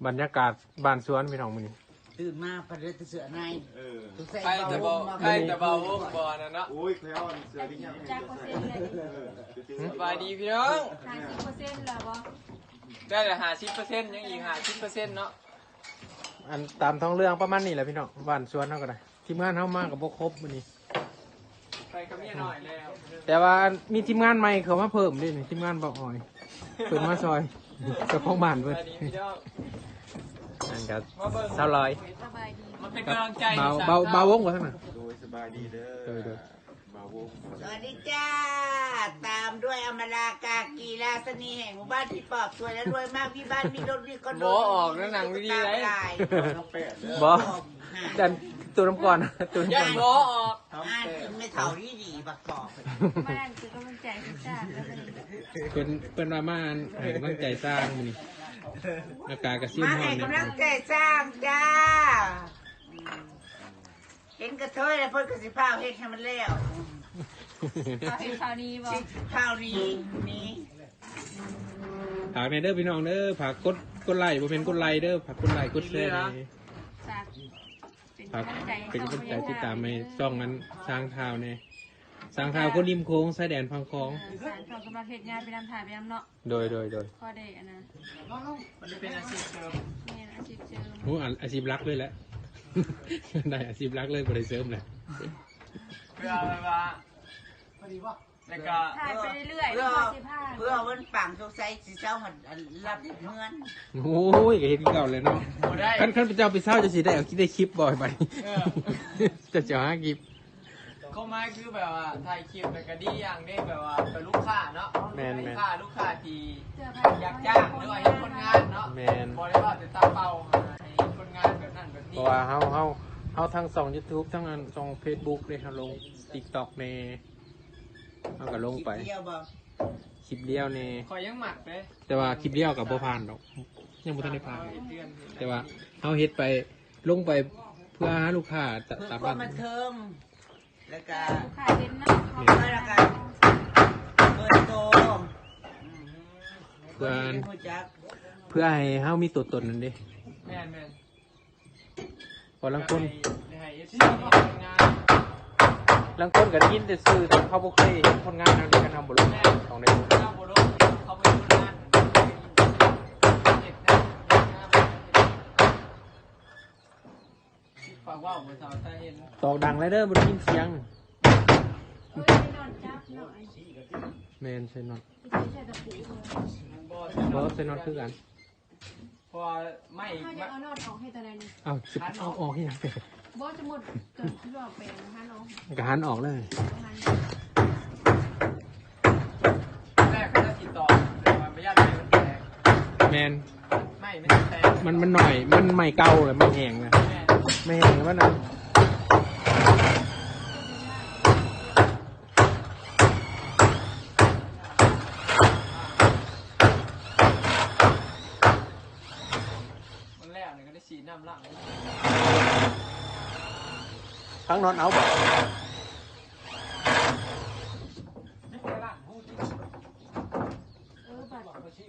ບັນຍາກາດບ້ານສວນພີ່ນ້ອງມື້ນີ້ ຕື່ນມາພັດເຫຼືອແຕ່ເສື້ອໃນ ເອີ ສົງໄສ ໃຄແຕ່ເບົາ ເບົາວົງ ໃຄແຕ່ເບົາວົງບໍ່ນັ້ນເນາະ ໂອ້ຍ ແຖວເສື້ອທີ່ຍັງ ຈັກເປີເຊັນແລ້ວ ເອີ ສະບາຍດີພີ່ນ້ອງ ຫ້າສິບເປີເຊັນແລ້ວບໍ່ ໄດ້ລະຫ້າສິບເປີເຊັນ ຍັງອີກຫ້າສິບເປີເຊັນເນາະ ອັນຕາມທ້ອງເລື່ອງປະມານນີ້ແຫຼະພີ່ນ້ອງ ບ້ານສວນເຮົາກໍໄດ້ ທີມງານເຮົາມາກໍບໍ່ຄົບມື້ນີ້ ໄປກັບເມຍນ້ອຍແລ້ວ ແຕ່ວ່າມີທີມງານໃໝ່ເຂົ້າມາເພີ່ມເດ້ນີ້ ທີມງານເບົາອອຍ ເພິ່ນມາຊ່ອຍເຈົ້າຂອງບ້ານເພິ່ນ ສະບາຍດີພີ່ນ້ອງ ອັນກໍ ມາເບິ່ງ ສາວລອຍ ສະບາຍດີ ມາເປັນກຳລັງໃຈ ເບົາ ໃຫ້ສາວ ເບົາ ເບົາວົງບໍ່ທາງນັ້ນ ໂດຍ ສະບາຍດີເດີ ໂດຍ ໂດຍ ເບົາວົງ ສະຫວັດດີຈ້າ ຕາມດ້ວຍອຳມາລາ ກາກີ ລາຊະນີແຫ່ງໝູ່ບ້ານທີ່ປອບສວຍ ແລະ ລວຍມາກ ມີບ້ານ ມີລົດ ມີຄອນໂດ ບໍ່ອອກນະ ໜັງວິດີໄດ໋ ບໍ່ ແຕ່ນ ຕູນຳກ່ອນ ຕູນຳກ່ອນ ບໍ່ອອກ ອ່ານກິນແມ່ເຖົ້າດີໆ ບັກປອບ ມາໃຫ້ກຳລັງໃຈສ້າງ ເພິ່ນ ເພິ່ນວ່າມາໃຫ້ກຳລັງໃຈສ້າງມື້ນີ້ ອາກາດກໍຊິຮ້ອນ ມາໃຫ້ກຳລັງໃຈສ້າງຈ້າ ເຫັນກະເທີຍແລ້ວເພິ່ນກໍຊິພາວເຮັດໃຫ້ມັນແລ້ວ ພາວເຮັດພາວໜີບໍ່ ຊິພາວໜີ ໜີ ຝາກແດ່ເດີພີ່ນ້ອງເດີ ຝາກກົດ ກົດໄລ້ ບໍ່ແມ່ນກົດໄລ້ເດີ ຝາກກົດໄລ້ ກົດແຊແດ່ ຝາກເປັນກຳລັງໃຈ ຝາກເປັນກຳລັງໃຈ ຕິດຕາມໃຫ້ຊ່ອງນັ້ນ ຊ່າງທ້າວແດ່ ຊ່າງທ້າວຄົນລິມໂຂງ ຊາຍແດນຝັ່ງຂອງ ເອີ ສ້າງຊ່ອງສຳລັບເຮັດງານໄປນຳ ຖ່າຍໄປນຳເນາະ ໂດຍ ໂດຍ ໂດຍ ພໍໄດ້ອັນນັ້ນ ມັນເປັນອາຊີບເສີມ ແມ່ນ ອາຊີບເສີມ ໂອ້ ອາ ອາຊີບຫຼັກເລີຍແຫຼະ ໄດ້ອາຊີບຫຼັກເລີຍ ບໍ່ໄດ້ເສີມແຫຼະ ເພື່ອແບບວ່າ ແລ້ວກໍ ຖ່າຍໄປເລື້ອຍໆ ເພື່ອ ເພື່ອມັນປັງ ສົງໄສຊິເຊົາຫັ້ນ ອັນ ລັບເຮືອນ ໂອ້ຍ ກໍເຮັດຄືເກົ່າແຫຼະເນາະ ບໍ່ໄດ້ ຄັນ ຄັນເຈົ້າໄປເຊົາ ເຈົ້າຊິໄດ້ເອົາ ໄດ້ຄລິບບໍ່ ໄປ ເອີ ເຈົ້າຊິຫາຄລິບ ຄວາມໝາຍຄືແບບວ່າຖ່າຍຄລິບແລ້ວກໍດີຢ່າງເດ້ ແບບວ່າເປັນລູກຄ້າເນາະ ແມ່ນໆ ລູກຄ້າ ລູກຄ້າທີ່ຢາກຈ້າງ ຫຼືວ່າເຫັນຜົນງານເນາະ ແມ່ນ ບໍ່ໄດ້ວ່າແຕ່ຕາເປົ່າ ໃຫ້ເຫັນຜົນງານແບບນັ້ນແບບນີ້ ເພາະວ່າເຮົາ ເຮົາ ເຮົາທັງຊ່ອງຢູທູບ ທັງອັນຊ່ອງເຟສບຸກເດ້ ເຮົາລົງຕິກຕັອກແດ່ ເຮົາກໍລົງໄປ ຄລິບດຽວບໍ່ ຄລິບດຽວແດ່ ຂ້ອຍຍັງມັກເດ້ ແຕ່ວ່າຄລິບດຽວກໍບໍ່ຜ່ານດອກ ຍັງບໍ່ທັນໄດ້ຜ່ານ ແຕ່ວ່າເຮົາເຮັດໄປ ລົງໄປເພື່ອຫາລູກຄ້າ ຕາມບ້ານ ເພື່ອຄວາມບັນເທີງ ແລ້ວກະ ລູກຄ້າເຫັນເນາະ ແມ່ນ ແລ້ວກະເປີດໂຕ ເພື່ອ ເພື່ອໃຫ້ເຮົາມີຕົວຕົນນັ້ນເດ້ ແມ່ນໆ ເພາະລາງຄົນ ຢາກໃຫ້ ຢາກໃຫ້ເອັຟຊີເຫັນຜົນງານ ລາງຄົນກໍໄດ້ຍິນແຕ່ຊື່ ແຕ່ເຂົາບໍ່ເຄີຍເຫັນຜົນງານເຮົາເດ້ ຄັນເຮົາບໍ່ລົງ ແມ່ນ ຕ້ອງໄດ້ລົງ ເຮົາບໍ່ລົງ ເຂົາບໍ່ເຫັນຜົນງານ ເຮັດງານ ເຮັດງານ ເຮັດງານ ຝາກເວົ້າ ບໍ່ເທົ່າໃດເຫັນ ຕອກດັງເລີຍເດີ ບໍ່ໄດ້ຍິນສຽງ ເອີ ໃສ່ນັອດຈັບໜ້ອຍ ແມ່ນ ໃສ່ນັອດ ບໍ່ ໃສ່ນັອດຄືກັນ ເພາະວ່າໄມ້ ເຮົາຈະເອົານອດອອກເຮັດຈັ່ງໃດນີ້ ເອົ້າ ຊິເອົາອອກເຮັດຫຍັງ ບໍ່ ສົມມຸດ ຕົວທີ່ວ່າໄປຫັ້ນອອກ ກໍຫັນອອກເລີຍ ແມ່ນ ໄມ້ມັນແຕກ ມັນ ມັນໜ້ອຍ ມັນໄມ້ເກົ່າແຫຼະ ໄມ້ແຫ້ງນະ ແມ່ນ ໄມ້ແຫ້ງມັນນະ ມັນແລ້ວນີ້ກໍໄດ້ສີດນ້ຳລ້າງ ທາງນອນເອົາບໍ່ ເອີ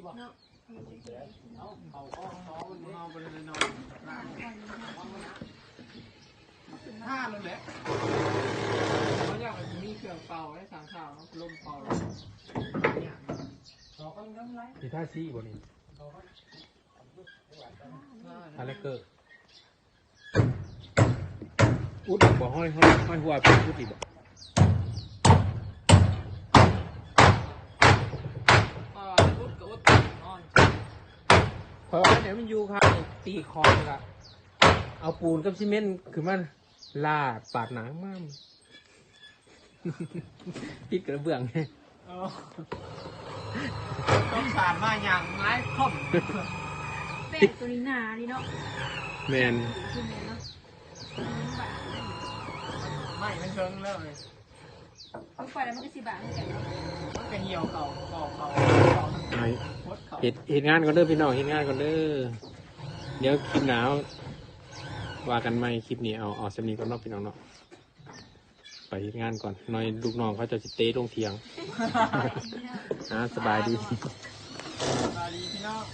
ບັດເນາະ ເຮົາບໍ່ໄດ້ນອນ ຖ້ານັ້ນແຫຼະ ເຮົາຢາກໃຫ້ມີເຄື່ອງເປົ່າໃຫ້ທາງເຂົ້າ ລົມເປົ່າ ຊິທາສີບໍ່ນີ້? ອາເລກເກີ ອຸດອີກບໍ່? ຫ້ອຍ ຫ້ອຍ ຫ້ອຍຫົວໄປ ອຸດອີກບໍ່? ເອີ ອຸດກໍອຸດ ເພາະວ່າອັນນີ້ມັນຢູ່ຂ້າງຕີຂອບ ແລ້ວກໍເອົາປູນກັບຊີເມັນຂຶ້ນມາລາດປາດໜ້າມາ ຕິດກະເບື້ອງ ເອີ ຕ້ອງສານມາຫຍັງຫຼາຍຄົນ ແປ້ງຕົວນີ້ໜານີ້ເນາະ ແມ່ນ ຂຶ້ນແມ່ນເນາະ ໄມ້ມັນເທິງແລ້ວເລີຍ ມັນໄປແລ້ວມັນກໍຊິບາງຄືກັນເນາະ ມັນກໍຫ່ຽວເຂົ້າ ເຂົ້າ ເຂົ້າ ເຂົ້າ ເຮັດ ເຮັດງານກ່ອນເດີພີ່ນ້ອງ ເຮັດງານກ່ອນເດີ ດຽວຄລິບໜ້າວ່າກັນໃໝ່ ຄລິບນີ້ເອົາ ເອົາສ່ຳນີ້ກ່ອນເນາະພີ່ນ້ອງເນາະ. ໄປເຮັດງານກ່ອນ ໜ້ອຍລູກນ້ອງເຂົາເຈົ້າຊິເຕະລົງຖຽງ ອ່າ ສະບາຍດີ ສະບາຍດີພີ່ນ້ອງ.